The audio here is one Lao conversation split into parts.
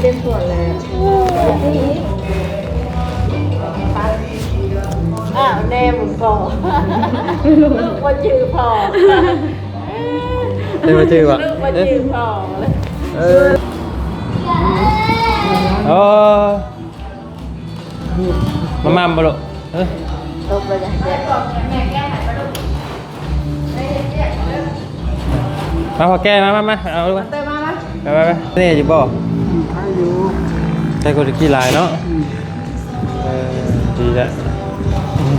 ເຕັມຖ້ວຍແລ້ວ. ອ້າວ ແນມພໍ່ ລູກບໍ່ຈື່ພໍ່ ເອີ ບໍ່ຈື່ພໍ່ ລູກບໍ່ຈື່ພໍ່. ເອີ ເອີ ມາມ່ຳບໍ່ລູກ? ເອີ ຕົກແລ້ວຈ້ະ. ມາ ພໍ່ແກ່ ມາ ມາ ມາ ເອົາລູກມາ ເຕີມາ ມາ ໄປ ໄປ ໄປ. ນີ້ຢູ່ບໍ່? ອືມ ໃຊ້ຢູ່ ໃຊ້ກວ່າແຕ່ກີ້ຫຼາຍເນາະ. ອືມ ເອີ ດີແລ້ວ. ອືມ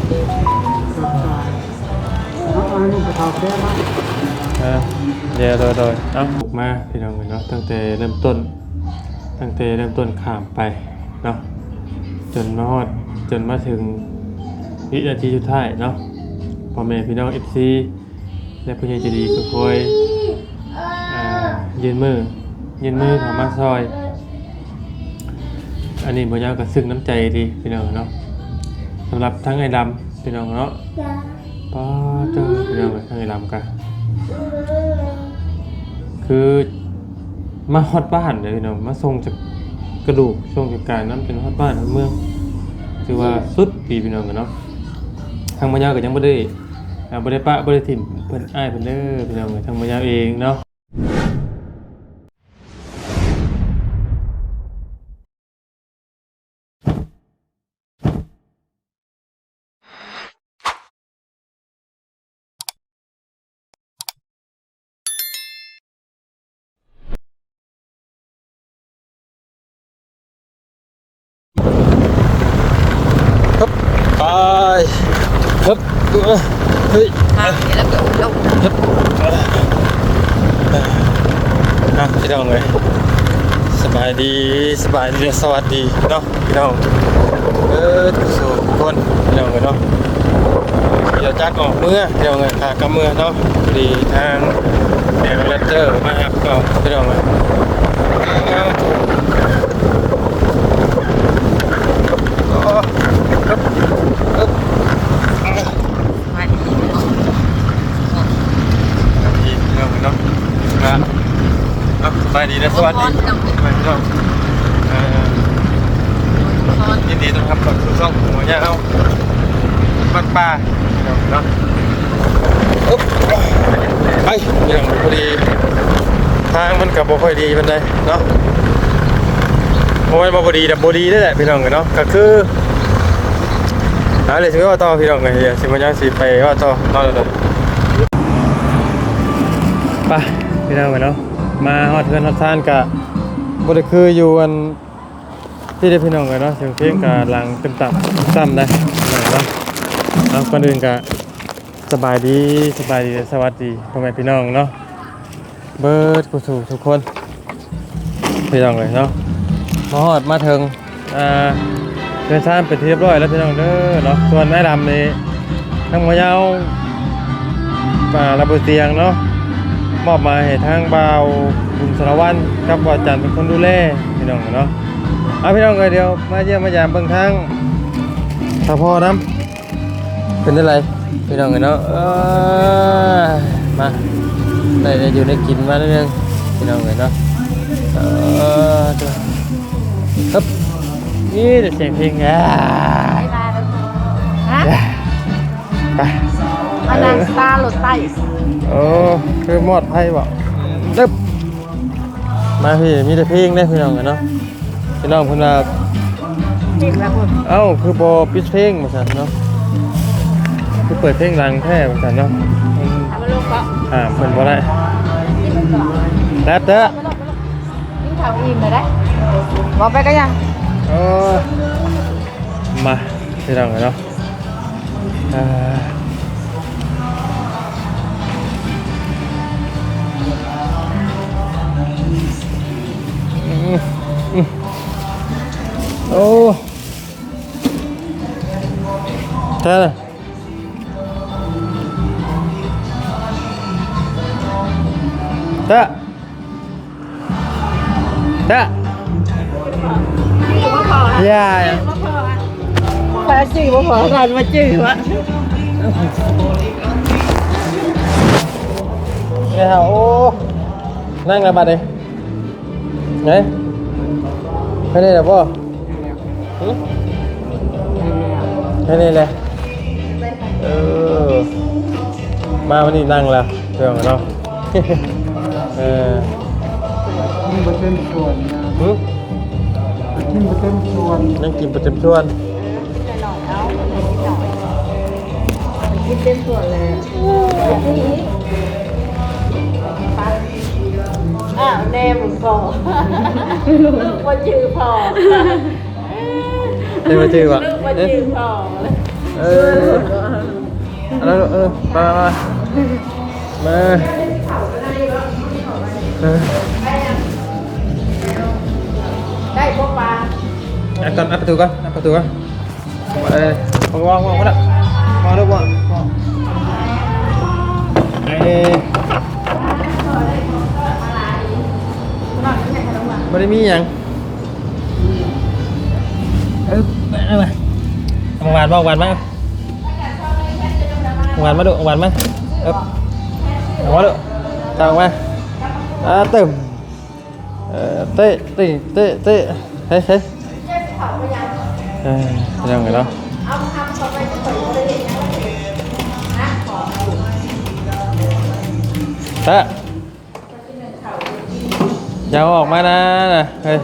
ເອົາ ເອົາ ນີ້ໄປເຖົ້າແກ່ມາ. ເອີ ດຽວ ໂດຍ ໂດຍ. ເອົາ ບຸກມາ ພີ່ນ້ອງເອີຍເນາະ ຕັ້ງແຕ່ເລີ່ມຕົ້ນ ຕັ້ງແຕ່ເລີ່ມຕົ້ນຂ້າມໄປເນາະ ຈົນມາຮອດ ຈົນມາເຖິງວິນາທີສຸດທ້າຍເນາະ. ພໍ່ແມ່ພີ່ນ້ອງ ເອັຟຊີ ແລະ ຜູ້ໃຫຍ່ໃຈດີກໍຄອຍ ອ່າ ຍື່ນມື ຍື່ນມືເຂົ້າມາຊ່ອຍ. ອັນນີ້ບໍ່ຍາວກໍຊຶ້ງນ້ຳໃຈດີ ພີ່ນ້ອງເນາະ ສຳລັບທັງອ້າຍດຳ ພີ່ນ້ອງເນາະ. ປ້າດເຕີ ພີ່ນ້ອງເອີຍ ທາງອີ່ລຳກະ ຄືມາຮອດບ້ານເດ້ພີ່ນ້ອງ ມາສົ່ງຈາກກະດູກ ສົ່ງຈາກກາຍນ້ຳຈົນຮອດບ້ານຮອດເມືອງ ຖືວ່າສຸດປີພີ່ນ້ອງເອີຍເນາະ. ທາງມາຍາວກໍຍັງບໍ່ໄດ້ ອ່າ ບໍ່ໄດ້ປະ ບໍ່ໄດ້ຖິ້ມເພິ່ນ ອ້າຍເພິ່ນເດີພີ່ນ້ອງເອີຍ ທາງມາຍາວເອງເນາະ. ໄປ ເຮີບ ເຮີ້ຍ ມາ ແລ້ວກໍລົງ ເຮີບ ອ່ະ ພີ່ນ້ອງເອີຍ ສະບາຍດີ ສະບາຍດີ ສະຫວັດດີເນາະ ພີ່ນ້ອງ ເອີ ທຸກຄົນ ພີ່ນ້ອງເອີຍເນາະ. ດຽວຈັກອອກເມືອ ພີ່ນ້ອງເອີຍ ພາກັບເມືອເນາະ. ພໍດີທາງແອໂຣແຣັບເຕີມາຮັບເນາະ ພີ່ນ້ອງເອີຍ. ສະບາຍດີເນາະ ພີ່ນ້ອງເນາະ ເນາະ ສະບາຍດີ ແລະ ສະຫວັດດີ ພີ່ນ້ອງ ພີ່ນ້ອງ ເອີ ຍິນດີຕ້ອນຮັບເຂົ້າສູ່ຊ່ອງຂອງເຮົາ ວັດປ່າ ພີ່ນ້ອງເນາະ. ໄປ ພີ່ນ້ອງ ພໍດີທາງມັນກໍບໍ່ຄ່ອຍດີປານໃດເນາະ ບໍ່ແມ່ນວ່າບໍ່ດີ ແຕ່ບໍ່ດີເດ້ແຫຼະ ພີ່ນ້ອງເນາະ ກໍຄື ອ່າ ດຽວຊິເວົ້າຕໍ່ ພີ່ນ້ອງເອີຍ ດຽວຊິມາຍັງຊິໄປເວົ້າຕໍ່ເນາະ. ໄປ ພີ່ນ້ອງເອີຍເນາະ ມາຮອດເຮືອນຮອດຊານກະບໍ່ໄດ້ຄືຢູ່ອັນທີ່ເດ້ ພີ່ນ້ອງເອີຍເນາະ. ສຽງເພງກະດັງຕຶມຕຳຕຶມຕຳໄດ໋ ພີ່ນ້ອງເນາະ. ເອົາ ກ່ອນອື່ນກະສະບາຍດີ ສະບາຍດີ ແລະ ສະຫວັດດີພໍ່ແມ່ພີ່ນ້ອງເນາະ ເບິດຄູ່ສູ່ທຸກຄົນ ພີ່ນ້ອງເອີຍເນາະ. ມາຮອດມາເຖິງ ອ່າ ເຮືອນຊານເປັນທີ່ຮຽບຮ້ອຍແລ້ວ ພີ່ນ້ອງເດີເນາະ. ສ່ວນອ້າຍດຳນີ້ ທາງໝໍຍາວ ອ່າ ລະເບີດສຽງເນາະ ມອບໝາຍໃຫ້ທາງບ່າວບຸນສາລະວັນກັບບ່າວຈັນເປັນຄົນດູແລ ພີ່ນ້ອງເນາະ. ເອົາ ພີ່ນ້ອງເອີຍ ດຽວມາຢ້ຽມມາຢາມເບິ່ງທາງສະພໍນຳ ເປັນຈັ່ງໃດ ພີ່ນ້ອງເອີຍເນາະ. ເອີ ມາ ໄດ້ ໄດ້ຢູ່ໄດ້ກິນມາໜ້ອຍໜຶ່ງ ພີ່ນ້ອງເອີຍເນາະ. ເອີ ເອີ ຮຶບ ນີ້ແຕ່ສຽງເພງ ອາ ຮະ ໄປ ມານັ່ງສະຕາລົດໄປ. ໂອ້ ຄືມອດໄຟບໍ່? ຮຶບ ມາພີ້ ມີແຕ່ເພງເດ້ ພີ່ນ້ອງເອີຍເນາະ. ພີ່ນ້ອງເພິ່ນວ່າ ເອົ້າ ຄືບໍ່ປິດເພງວ່າຊັ້ນເນາະ ຄືເປີດເພງດັງແທ້ວ່າຊັ້ນເນາະ. ມັນ ເອົາມາລົງເກາະ ຫ້າມເພິ່ນບໍ່ໄດ້ ແປັບເດີ. ກິນເຂົ້າອີ່ມແລ້ວໄດ໋ ເວົ້າໄປກໍຍັງ. ເອີ ມາ ພີ່ນ້ອງເນາະ. ອ່າ ໂອ້ ແທ້ ແທ້ ຈ້າ ຢ່າ ຂ້ອຍຊື້ບໍ່ພໍ ທ່ານມາຈື່ວະ. ແລ້ວ ໂອ້ ນັ່ງແລ້ວບັດນີ້ ເອີ ເອີ ໃຫ້ແດ່ລະບໍ່? ຫຶ? ໃຫ້ແດ່ແຫຼະ. ເອີ ມາມື້ນີ້ນັ່ງລະ ເພື່ອນເນາະ. ເອີ ກິນບໍ່ເຕັມສ່ວນນະ. ຫຶ? ກິນບໍ່ເຕັມສ່ວນ ຍັງກິນບໍ່ເຕັມສ່ວນ. ເອີ ກິນໜ້ອຍໆ ເອົາ ກິນໜ້ອຍໆ ກິນເຕັມສ່ວນແລ້ວ. ອ້າວ ແນມພໍ່ ລູກບໍ່ຈື່ພໍ່. ເອີ ບໍ່ຈື່ບໍ່? ລູກບໍ່ຈື່ພໍ່. ເອີ ເອີ ເອີ ມາ ມາ ມາ. ເອີ ໄດ້ບໍ່ປາ? ອັດກ່ອນ ອັດປະຕູກ່ອນ ອັດປະຕູກ່ອນ. ເອີ ວາງ ວາງ ວາງ ວາງ ວາງ. ເອີ ບໍ່ໄດ້ມີຫຍັງ. ເອີ ເອົາໝາກຫວານມາ ໝາກຫວານມາ ໝາກຫວານມາດູ ໝາກຫວານມາ. ເອີ ເອົາມາດູ ຕາມມາ. ອ່າ ເຕີມ ເອີ ເຕະ ເຕະ ເຕະ ເຕະ ເຮີ້ຍ ເຮີ້ຍ. ເອີ ພີ່ນ້ອງເອີຍເນາະ ຕະ ຢ່າເອົາອອກມານະ ນະ ເຮີ້ຍ.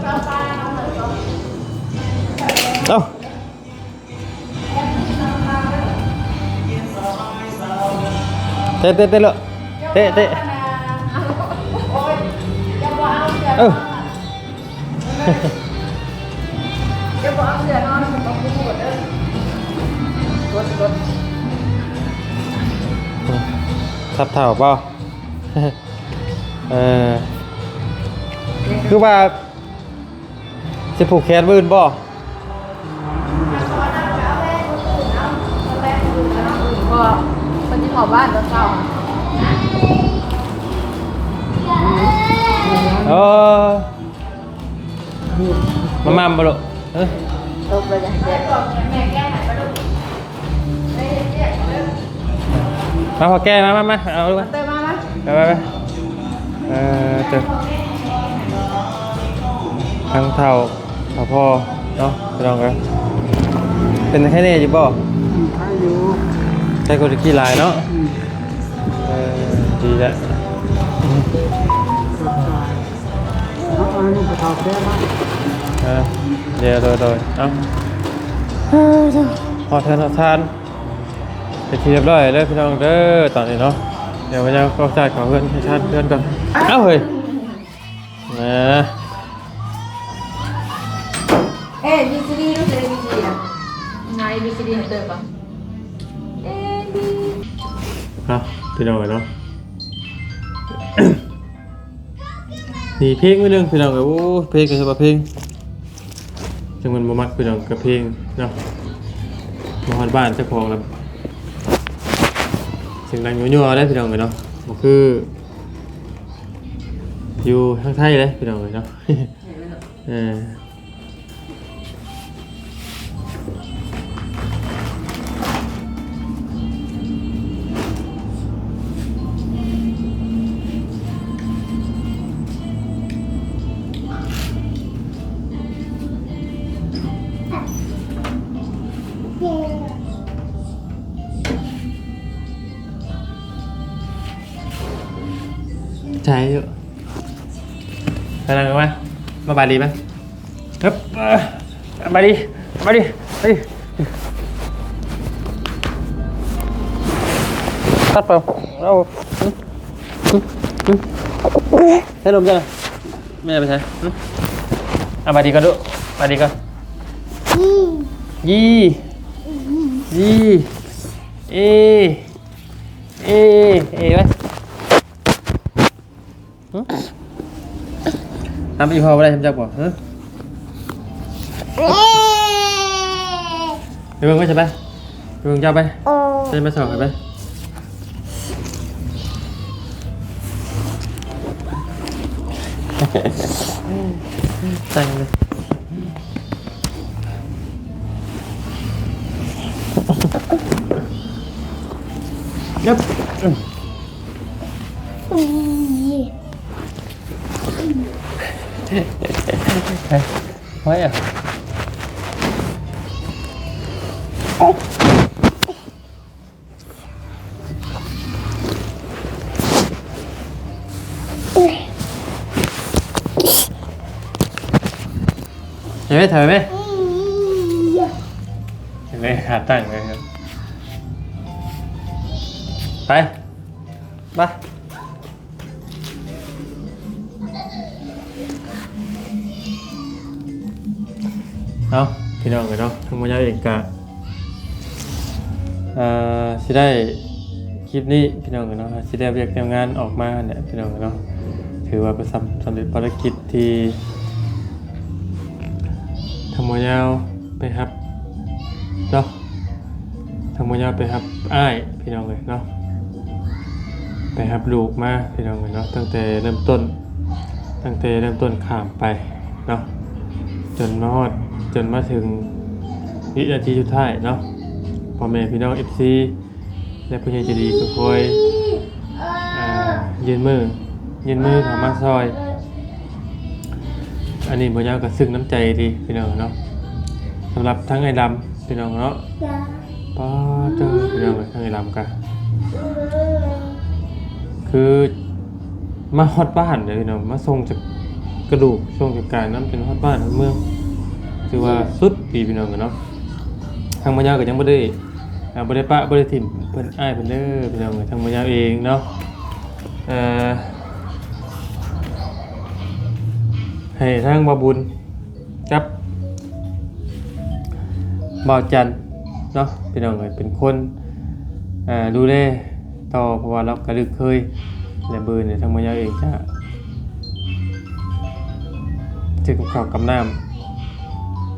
ເອົ້າ ເຕະ ເຕະ ເຕະ ເຕະ ເຕະ ເອີ. ທັບເຖົ້າບໍ່? ເອີ ຄືວ່າຊິຜູກແຂນມື້ອື່ນບໍ່? ບໍ່ ເພິ່ນຊິເຂົ້າບ້ານຕອນເຊົ້າ. ເອີ ມາມ່ຳບໍ່ລູກ? ເອີ ຕົກແລ້ວຢ່າໃຫ້ແກະ. ມາພໍ່ແກ່ ມາ ມາ ມາ ເອົາລູກມາ ເຕີມາ ມາ ໄປ ໄປ ໄປ. ເອີ ເຕີມ ທັງເຖົ້າ ເຖົ້າພໍ່ເນາະ ພີ່ນ້ອງເອີຍ. ເປັນໄຂ້ແນ່ຢູ່ບໍ່? ອືມ ໄຂ້ຢູ່ ໄຂ້ກວ່າແຕ່ກີ້ຫຼາຍເນາະ. ອືມ ເອີ ດີແລ້ວ. ເອົາ ເອົາໃຫ້ໜຸ່ມໄປເຖົ້າແກ່ມາ. ເອີ ດຽວ ໂດຍ ໂດຍ ເອົາ ຮອດເຮືອນຮອດຊານ ເປັນທີ່ຮຽບຮ້ອຍເດີພີ່ນ້ອງເດີ ຕອນນີ້ເນາະ. ດຽວພະເຈົ້າກໍຈ່າຍເຂົ້າເຮືອນ ໃຫ້ຊານເຮືອນກ່ອນ. ເອົ້າ ເຮີ້ຍ ນະ A B C D ລູກ A B C D ນະ A B C D ໃຫ້ເຕີບບໍ່? A B ເນາະ ພີ່ນ້ອງເອີຍເນາະ. ນີ້ເພງມື້ໜຶ່ງພີ່ນ້ອງເອີຍ. ໂອ້ ເພງກໍຄືວ່າເພງ ຈັ່ງມັນບໍ່ມັກພີ່ນ້ອງ ກັບເພງເນາະ. ມາຮອດບ້ານເຈົ້າຂອງແລ້ວ ສຽງດັງຍົວໆເດ້ພີ່ນ້ອງເອີຍເນາະ. ບໍ່ຄືຢູ່ທາງໄທເດ້ພີ່ນ້ອງເອີຍເນາະ. ເອີ. ໃຊ່ຢູ່. ມານັ່ງມາ ມາບາດດີມາ. ເອີ ມາດີ ມາດີ ມາດີ. ຕັດໄປ ເອົາ ໃຫ້ນມຈ້ະນະ. ແມ່ໄປໃສ? ຫຶ? ເອົາບາດດີກ່ອນດູ ບາດດີກ່ອນ. ຢີ ຢີ ເອ ເອ ເອໄວ້. ຫຶ? ທຳອີ່ພໍ່ບໍ່ໄດ້ ທຳຈັກບໍ່? ຫຶ? ໄປເບິ່ງໄວ້ຊະໄປ ໄປເບິ່ງເຈົ້າໄປ ໃສ່ມາສອງໃຫ້ໄປ. ຕັ້ງເລີຍ. ເອີ. ไว้อะ เห็นไหม ถ่ายไหม เห็นไหม ขาตั้งเลยครับ ไป มา ເອົາ ພີ່ນ້ອງເອີຍເນາະ ທາງໝໍຍາວເອງກະ ເອີ ຊິໄດ້ຄລິບນີ້ ພີ່ນ້ອງເອີຍເນາະ ຊິໄດ້ວຽກແນວງານອອກມາຫັ້ນແຫຼະ ພີ່ນ້ອງເອີຍເນາະ ຖືວ່າປະ ສຳ ສຳເລັດພາລະກິດທີ່ທາງໝໍຍາວໄປຮັບເນາະ ທາງໝໍຍາວໄປຮັບອ້າຍ ພີ່ນ້ອງເອີຍເນາະ ໄປຮັບລູກມາ ພີ່ນ້ອງເອີຍເນາະ ຕັ້ງແຕ່ເລີ່ມຕົ້ນ ຕັ້ງແຕ່ເລີ່ມຕົ້ນຂ້າມໄປເນາະ ຈົນມາຮອດ ຈົນມາເຖິງວິນາທີສຸດທ້າຍເນາະ ພໍ່ແມ່ພີ່ນ້ອງເອັຟຊີ ແລະ ຜູ້ໃຫຍ່ໃຈດີກໍຄອຍ ອ່າ ຍື່ນມື ຍື່ນມືເຂົ້າມາຊ່ອຍ ອັນນີ້ໝໍຍາວກໍຊຶ້ງນ້ຳໃຈດີ ພີ່ນ້ອງເນາະ ສຳລັບທາງອ້າຍດຳ ພີ່ນ້ອງເນາະ ປ້າດເຕີ ພີ່ນ້ອງເອີຍ ທາງອ້າຍດຳກະ ຄືມາຮອດບ້ານເດ້ພີ່ນ້ອງ ມາສົ່ງຈາກກະດູກ ສົ່ງຈາກການນຳຈົນຮອດບ້ານຮອດເມືອງ ຖືວ່າສຸດດີ ພີ່ນ້ອງເນາະ ທາງໝໍຍາວກໍຍັງບໍ່ໄດ້ ອ່າ ບໍ່ໄດ້ປະ ບໍ່ໄດ້ຖິ້ມເພິ່ນ ອ້າຍເພິ່ນເດີ ພີ່ນ້ອງເອີຍ ທາງໝໍຍາວເອງເນາະ ເອີ ໃຫ້ທາງບ່າວບຸນ ກັບບ່າວຈັນເນາະ ພີ່ນ້ອງເອີຍ ເປັນຄົນ ອ່າ ດູແລຕໍ່ ເພາະວ່າລາວກະລຶກເຄີຍ ແລະ ມື້ນີ້ທາງໝໍຍາວເອງຈະຊື້ກັບເຂົ້າກັບນ້ຳ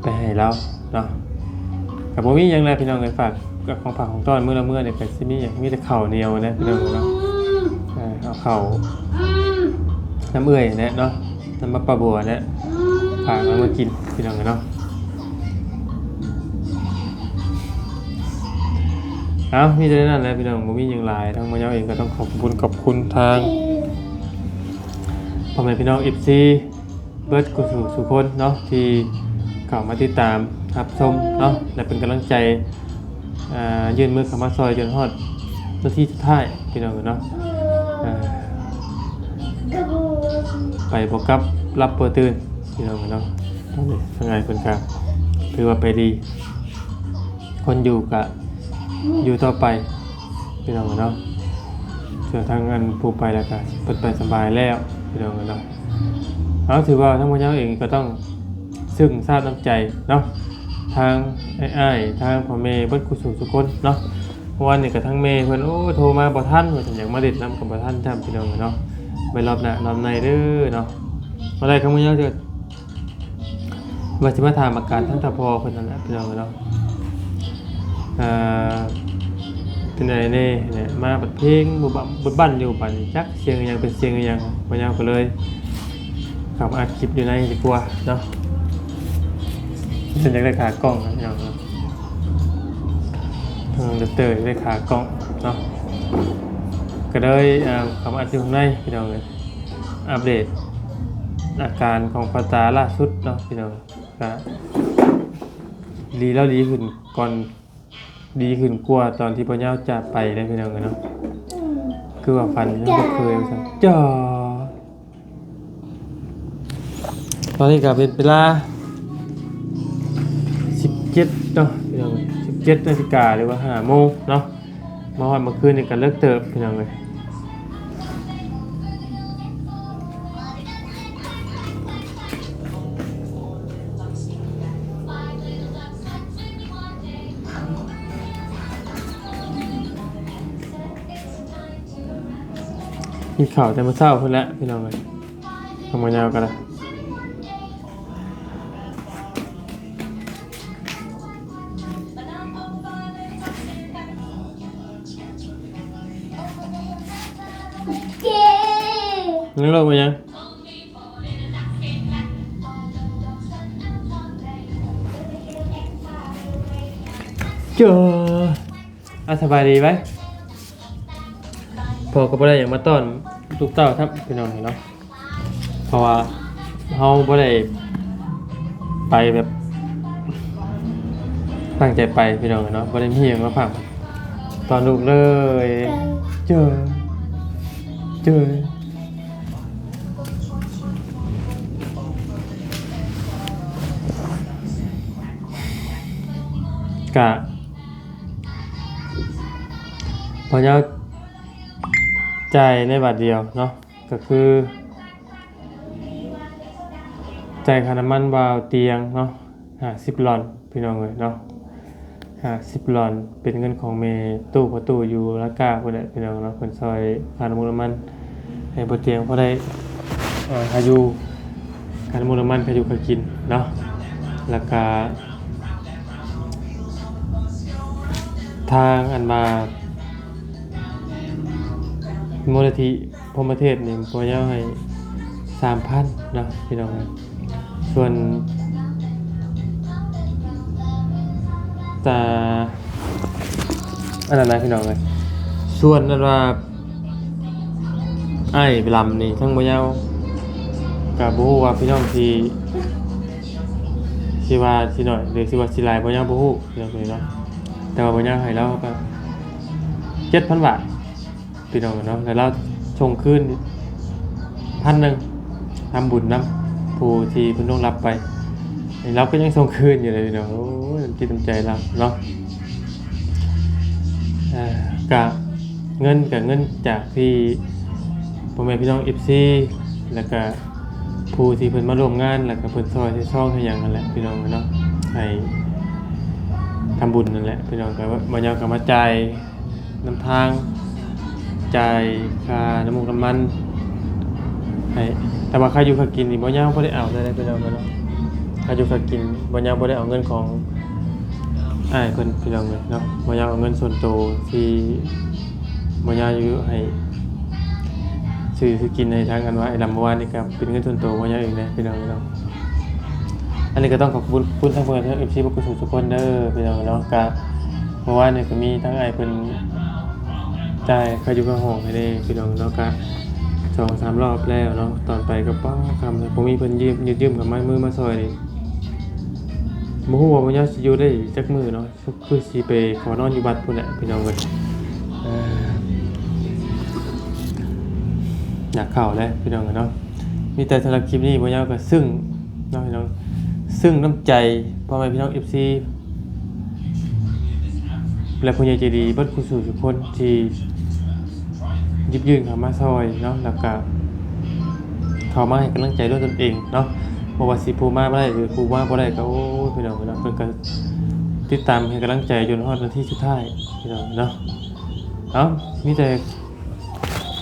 ໄປໃຫ້ລາວເນາະ ກະບໍ່ມີຫຍັງແຫຼະ ພີ່ນ້ອງເອີຍ ຝາກ ກັບຂອງຝາກຂອງຕ້ອນ ມື້ລະມື້ນີ້ກະຊິມີຫຍັງ ມີແຕ່ເຂົ້າໜຽວນະ ພີ່ນ້ອງເນາະ ເອີ ເອົາເຂົ້າ ນຳເອື້ອຍແຫຼະເນາະ ນຳມາປ້າບົວແຫຼະ ຝາກເອົາມາກິນ ພີ່ນ້ອງເນາະ ເອົາ ມີແຕ່ນັ້ນແຫຼະ ພີ່ນ້ອງ ບໍ່ມີຫຍັງຫຼາຍ ທາງໝໍຍາວເອງກໍຕ້ອງຂອບຄຸນ ຂອບຄຸນທາງພໍ່ແມ່ພີ່ນ້ອງເອັຟຊີ ເບິດສູ່ຜູ້ສູ່ຄົນເນາະ ທີ່ເຂົ້າມາຕິດຕາມຮັບຊົມເນາະ ແລະ ເປັນກຳລັງໃຈ ອ່າ ຍື່ນມືເຂົ້າມາຊ່ອຍຈົນຮອດນາທີສຸດທ້າຍ ພີ່ນ້ອງເນາະ ອ່າ ໄປບໍ່ກັບ ຫຼັບບໍ່ຕື່ນ ພີ່ນ້ອງເນາະ ຕອນນີ້ທາງອ້າຍເພິ່ນກະຖືວ່າໄປດີ ຄົນຢູ່ກະຢູ່ຕໍ່ໄປ ພີ່ນ້ອງເນາະ ສ່ວນທາງອັນຜູ້ໄປແລ້ວກະເພິ່ນໄປສະບາຍແລ້ວ ພີ່ນ້ອງເນາະ ເອົາ ຖືວ່າທາງໝໍຍາວເອງກໍຕ້ອງຊຶ້ງຊາບນ້ຳໃຈເນາະ ທາງອ້າຍໆ ທາງພໍ່ແມ່ເບິດຄູ່ສູ່ທຸກຄົນເນາະ ເມື່ອວານນີ້ກໍທາງແມ່ເພິ່ນ ໂອ້ ໂທມາບໍ່ທັນ ວ່າຊັ້ນ ຢາກມາຫຼິ້ນນຳກໍບໍ່ທັນຊ້ຳ ພີ່ນ້ອງເນາະ ໄວ້ລອບໜ້າລອບໃນເດີເນາະ ບໍ່ໄດ້ ຄຳໝໍຍາວເທື່ອ ວ່າຊິມາຖາມອາການທາງທ່າພໍ່ເພິ່ນນັ້ນແຫຼະ ພີ່ນ້ອງເນາະ ເອີ ເປັນໃດແດ່ແຫຼະ ມາບັດເພງບຸບບັ້ນຢູ່ ບັດນີ້ຈັກສຽງອີ່ຫຍັງ ເປັນສຽງອີ່ຫຍັງ ໝໍຍາວກໍເລີຍເຂົ້າມາອັດຄລິບຢູ່ໃນດີກວ່າເນາະ ເພິ່ນຢາກໄດ້ຂາກ້ອງນະ ພີ່ນ້ອງເນາະ ເອີ ດອກເຕີຢາກໄດ້ຂາກ້ອງເນາະ ກໍເລີຍ ເອີ ເຂົ້າມາອັດຢູ່ຂ້າງໃນ ພີ່ນ້ອງເອີຍ ອັບເດດອາການຂອງພໍ່ຕາລ່າສຸດເນາະ ພີ່ນ້ອງ ກະດີແລ້ວ ດີຂຶ້ນກ່ອນ ດີຂຶ້ນກວ່າຕອນທີ່ພໍ່ຍາວຈາກໄປເດ້ ພີ່ນ້ອງເອີຍເນາະ ຄືວ່າຝັນຍັງບໍ່ເຄີຍວ່າຊັ້ນ ຈ້າ ຕອນນີ້ກະເປັນເວລາສິບເຈັດເນາະ ພີ່ນ້ອງເອີຍ ສິບເຈັດນາฬิກາ ຫຼືວ່າຫ້າໂມງເນາະ ມາຮອດມື້ຄືນນີ້ກໍເລິກເຕີບ ພີ່ນ້ອງເອີຍ ກິນເຂົ້າແຕ່ມື້ເຊົ້າພຸ້ນແຫຼະ ພີ່ນ້ອງເອີຍ ທາງໝໍຍາວກໍໄດ້ ຍັງໂລກບໍ່ຍັງ ເຈົ້າ ອ່ະ ສະບາຍດີໄວ ພໍ່ກໍບໍ່ໄດ້ຫຍັງມາຕ້ອນລູກເຕົ້າຊ້ຳ ພີ່ນ້ອງເນາະ ເພາະວ່າເຮົາບໍ່ໄດ້ ໄປແບບຕັ້ງໃຈໄປພີ່ນ້ອງເນາະ ບໍ່ໄດ້ມີຫຍັງມາພັງຕອນລູກເລີຍ. ເຈີ ເຈີ ກະ ພະເຈົ້າຈ່າຍໃນບາດດຽວເນາະ ກໍຄື ຈ່າຍຄ່ານ້ຳມັນບ່າວຕຽງເນາະ ຫ້າສິບລອນ ພີ່ນ້ອງເອີຍເນາະ ຫ້າສິບລອນ ເປັນເງິນຂອງແມ່ຕູ້ພໍ່ຕູ້ຢູ່ລາກາພຸ້ນແຫຼະ ພີ່ນ້ອງເນາະ ເພິ່ນຊ່ອຍຄ່ານ້ຳມັນ ໃຫ້ບ່າວຕຽງພໍໄດ້ ເອີ ຄ່າຢູ່ ຄ່ານ້ຳມັນ ຄ່າຢູ່ຄ່າກິນເນາະ ແລ້ວກະ ທາງອັນວ່າ ມູນນິທິ ພົມມະເທດນີ້ ພວກເຈົ້າໃຫ້ສາມພັນເນາະ ພີ່ນ້ອງເອີຍ ສ່ວນ ຕາ ອັນນັ້ນນະ ພີ່ນ້ອງເອີຍ ສ່ວນອັນວ່າ ອ້າຍລຳນີ້ ທາງພວກເຈົ້າ ກະບໍ່ຮູ້ວ່າພີ່ນ້ອງຊິ ຊິວ່າຊິໜ້ອຍ ຫຼື ຊິວ່າຊິຫຼາຍ ພວກເຈົ້າບໍ່ຮູ້ ພີ່ນ້ອງເອີຍເນາະ ແຕ່ວ່າພວກເຈົ້າໃຫ້ລາວກະເຈັດພັນບາດ ພີ່ນ້ອງເນາະ ແລ້ວລາວສົ່ງຄືນພັນໜຶ່ງ ທຳບຸນນຳຜູ້ທີ່ເພິ່ນລ່ວງລັບໄປ ລາວກໍຍັງສົ່ງຄືນຢູ່ເລີຍພີ່ນ້ອງ. ໂອ້ຍ ນ້ຳຈິດນ້ຳໃຈລາວເນາະ ເອີ ກະເງິນ ກະເງິນຈາກທີ່ພໍ່ແມ່ພີ່ນ້ອງ ເອັຟຊີ ແລ້ວກະຜູ້ທີ່ເພິ່ນມາຮ່ວມງານ ແລ້ວກະເພິ່ນຊ່ອຍໃສ່ຊອງໃສ່ຫຍັງຫັ້ນແຫຼະ ພີ່ນ້ອງເນາະ ໃຫ້ທຳບຸນນັ້ນແຫຼະ ພີ່ນ້ອງ ກະບໍ່ຍາວກະມາຈ່າຍ ນຳທາງ ຈ່າຍຄ່ານ້ຳມັນ ໃຫ້ ແຕ່ວ່າຄ່າຢູ່ຄ່າກິນນີ້ບໍ່ຍາວບໍ່ໄດ້ເອົາເລີຍເດ້ພີ່ນ້ອງເນາະ ຄ່າຢູ່ຄ່າກິນບໍ່ຍາວບໍ່ໄດ້ເອົາເງິນຂອງອ້າຍເພິ່ນພີ່ນ້ອງເອີຍເນາະ ບໍ່ຍາວເອົາເງິນສ່ວນໂຕທີ່ບໍ່ຍາວຢູ່ໃຫ້ຊື້ ຊື້ກິນໃຫ້ທາງອັນວ່າອ້າຍລຳເມື່ອວານນີ້ ກໍເປັນເງິນສ່ວນໂຕບໍ່ຍາວເອງເດ້ພີ່ນ້ອງເນາະ. ອັນນີ້ກໍຕ້ອງຂອບຄຸນ ຂອບຄຸນທາງເພື່ອນ ເອັຟຊີ ເບິດສູ່ທຸກຄົນເດີພີ່ນ້ອງເນາະ ກະເມື່ອວານນີ້ກໍມີທາງອ້າຍເພິ່ນຈ່າຍຄ່າຢູ່ຄ່າຫ້ອງໃຫ້ແດ່ພີ່ນ້ອງເນາະ ກະສອງສາມລອບແລ້ວເນາະ ຕອນໄປກໍປ້າຄ່ຳ ບໍ່ມີເພິ່ນຢືມ ຢືມ ຢືມກັບມາມືມາຊ່ອຍນີ້ ບໍ່ຮູ້ວ່າພະເຈົ້າຊິຢູ່ໄດ້ຈັກມື້ເນາະ ຄືຊິໄປຂໍນອນຢູ່ວັດພຸ້ນແຫຼະພີ່ນ້ອງເອີຍ ເອີ ຢາກເຂົ້າແຫຼະພີ່ນ້ອງເອີຍເນາະ. ມີແຕ່ສຳລັບຄລິບນີ້ ພະເຈົ້າກໍຊຶ້ງເນາະພີ່ນ້ອງ ຊຶ້ງນ້ຳໃຈພໍ່ແມ່ພີ່ນ້ອງ ເອັຟຊີ ແລະ ຜູ້ໃຫຍ່ໃຈດີເບິດຄູ່ສູ່ທຸກຄົນທີ່ ຢິບຍື່ນເຂົ້າມາຊ່ອຍເນາະ ແລ້ວກະເຂົ້າມາໃຫ້ກຳລັງໃຈດ້ວຍຕົນເອງເນາະ ບໍ່ວ່າຊິຜູ້ມາບໍ່ໄດ້ ຫຼື ຜູ້ມາບໍ່ໄດ້ກໍ ໂອ້ຍ ພີ່ນ້ອງເນາະ ເພິ່ນກໍຕິດຕາມໃຫ້ກຳລັງໃຈຈົນຮອດນາທີສຸດທ້າຍພີ່ນ້ອງເນາະ. ເອົ້າ ມີແຕ່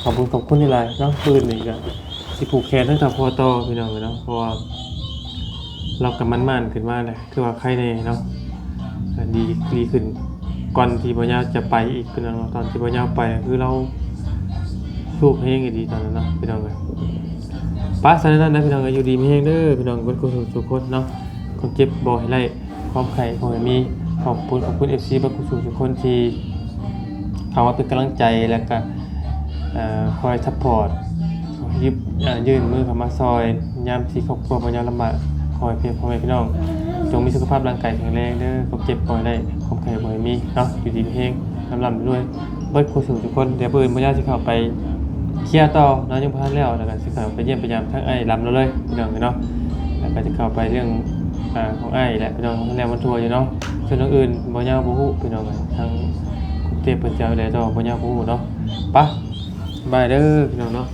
ຂອບຄຸນ ຂອບຄຸນຫຼາຍໆເນາະ ມື້ອື່ນນີ້ກໍຊິຜູກແຂນທາງເຖົ້າພໍ່ຕໍ່ພີ່ນ້ອງເນາະ ເພາະວ່າລາວກໍໝັ້ນໆຂຶ້ນມາແຫຼະ ຄືວ່າໄຄແດ່ເນາະ ກໍດີ ດີຂຶ້ນ ກ່ອນທີ່ບໍ່ຍາວຈະໄປອີກພີ່ນ້ອງເນາະ ຕອນທີ່ບໍ່ຍາວໄປກໍຄືລາວສູບແຮງອີ່ຫຼີຕອນນັ້ນເນາະພີ່ນ້ອງເອີຍ. ປະ ຊັ້ນນັ້ນນະພີ່ນ້ອງເອີຍ ຢູ່ດີມີແຮງເດີພີ່ນ້ອງເບິດຄູ່ສູ່ທຸກຄົນເນາະ ຄວາມເຈັບບໍ່ໃຫ້ໄດ້ ຄວາມໄຂ້ບໍ່ໃຫ້ມີ. ຂອບຄຸນ ຂອບຄຸນ ເອັຟຊີ ເບິດຄູ່ສູ່ທຸກຄົນທີ່ເຂົ້າມາເປັນກຳລັງໃຈ ແລ້ວກະ ເອີ ຄອຍຊັບພອດ ຍືບ ເອີ ຍື່ນມືເຂົ້າມາຊ່ອຍ ຍາມທີ່ຄອບຄົວພະເຈົ້າລຳບາກ. ຂໍໃຫ້ພຽງພໍ່ແມ່ພີ່ນ້ອງຈົ່ງມີສຸຂະພາບຮ່າງກາຍແຂງແຮງເດີ ຄວາມເຈັບບໍ່ໃຫ້ໄດ້ ຄວາມໄຂ້ບໍ່ໃຫ້ມີເນາະ ຢູ່ດີມີແຮງ ລ່ຳໆລວຍໆ ເບິດຄູ່ສູ່ທຸກຄົນ. ດຽວມື້ອື່ນພະເຈົ້າຊິເຂົ້າໄປເຄຍຕໍ່ເນາະ ຍັງບໍ່ທັນແລ້ວ ແລ້ວກໍຊິເຂົ້າໄປຢ້ຽມໄປຢາມທາງອ້າຍລຳລາວເລີຍພີ່ນ້ອງເອີຍເນາະ ແລ້ວກໍຈະເຂົ້າໄປເລື່ອງ ອາ ຂອງອ້າຍແຫຼະພີ່ນ້ອງ ແນວມັນທົ່ວຢູ່ເນາະ. ສ່ວນທາງອື່ນບໍ່ຍາວບໍ່ຮູ້ພີ່ນ້ອງເອີຍ ທາງກຸງເທບເພິ່ນຈະເອົາໃດຕໍ່ບໍ່ຍາວບໍ່ຮູ້ເນາະ. ປະ ບາຍເດີພີ່ນ້ອງເນາະ.